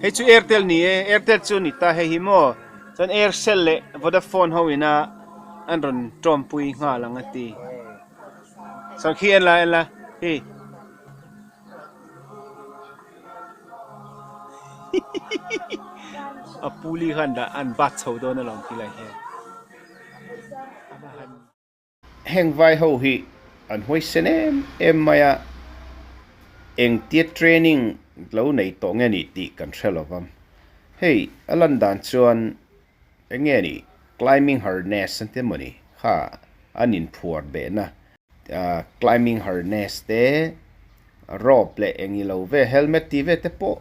Hei chu Airtel ni e, Airtel chu ni ta hei hi maw chuan Aircel leh Vodafone ho ina an rawn tawmpui nghal ang a ti. Chuan khi en la en la hei. A puli khan dah an bat chho dawn alawm khilai hian. Heng vai ho hi an huaisen em em mai a, engtia training lo nei tawh nge ni tih kan hre lo va. Hei a lan dan chuan eng nge ni climbing harness an ti emawni kha an inphuar behna climbing harness te rope leh eng ilo ve helmet tih ve te pawh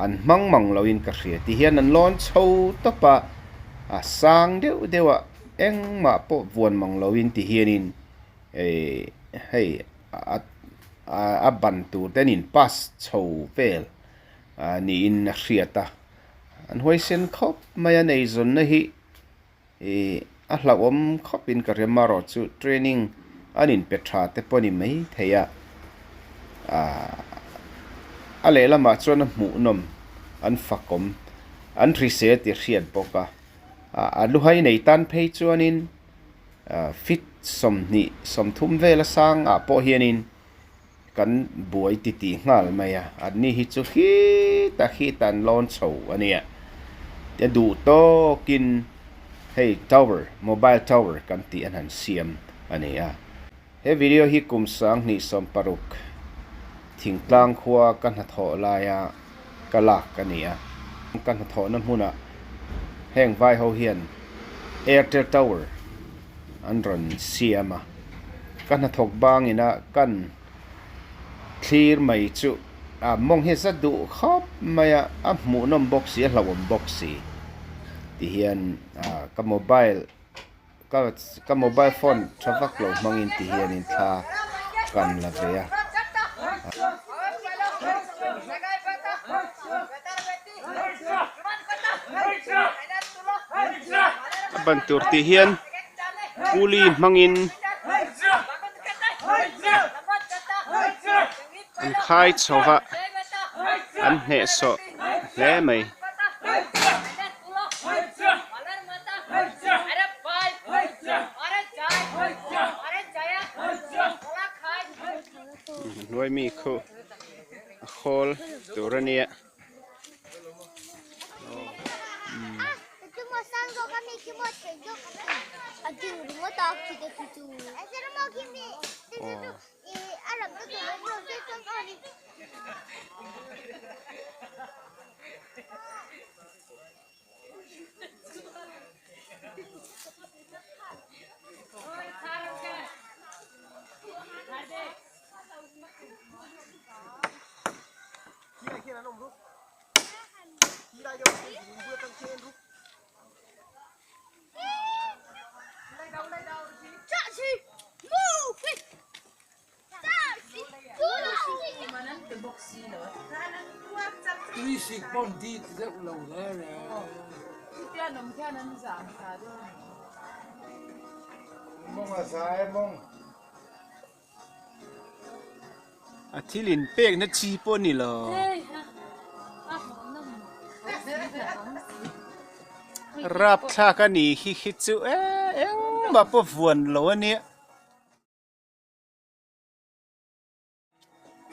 an hmang mang loin ka hria ti hian an lawn chho tawp a, a sang deuh deuh a engmah pawh vuan mang loin ti hianin ih hei a a ban tur te an in pass chho vel niin a hriat a, an huaisen khawp mai a neizawnna hi. Ih a hlauhawm khawpin ka hria marawh chu training an inpe tha te pawh a ni mai thei a, ah a lehlamah chuan a hmuhnawm an fakawm an hrisel tih hriat bawk a, ah a luhai nei tan phei chuanin ah fit 20 30 vel a sang ah pawh hianin kan buai titih nghal mai a, anni hi chu khitah khitah an lawn chho a nia. Tia duh tawkin hei tower, mobile tower kan tih an han siam a ni a. He video hi kum 2016 thingtlang khua ka hnathawh laia ka lak a ni a. Ka hnathawhna hmunah heng vai ho hian Airtel tower an rawn siam a, ka hnathawk bangina kan thlir mai chu a mawng hi za duh khawp mai a, a hmuhnawm bawk si a hlauhawm bawk si ti hian ka mobile ka ka mobile phone tha vak lo hmangin ti hianin thla kan la ve a. A ban tur tih hian kuli hmangin an khai chho va an hnehsawh hle mai. Hnuai mi khu a khawl tur a nia. A thil in pek na chi pawh a ni lo. Rapthlak a ni hi hi chu engmah pawh vuan lo a nia.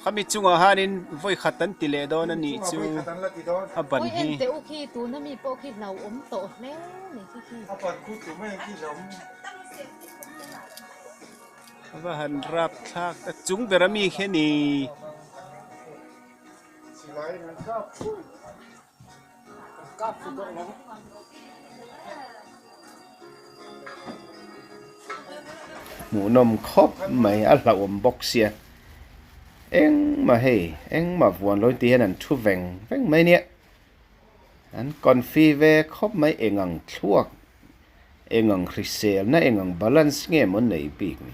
Khami chungah hanin vawi khat an ti leh dawn a nih chu a ban hi. A va han rap thlak a chung ber ami khi a ni. Hmuhnawm khawp mai a hlauhawm bawk sia engmah hei engmah vuan lo tih hian an thu veng veng mai nia an confi ve khawp mai eng ang thluak eng ang hriselna eng ang balance nge maw nei bik ni.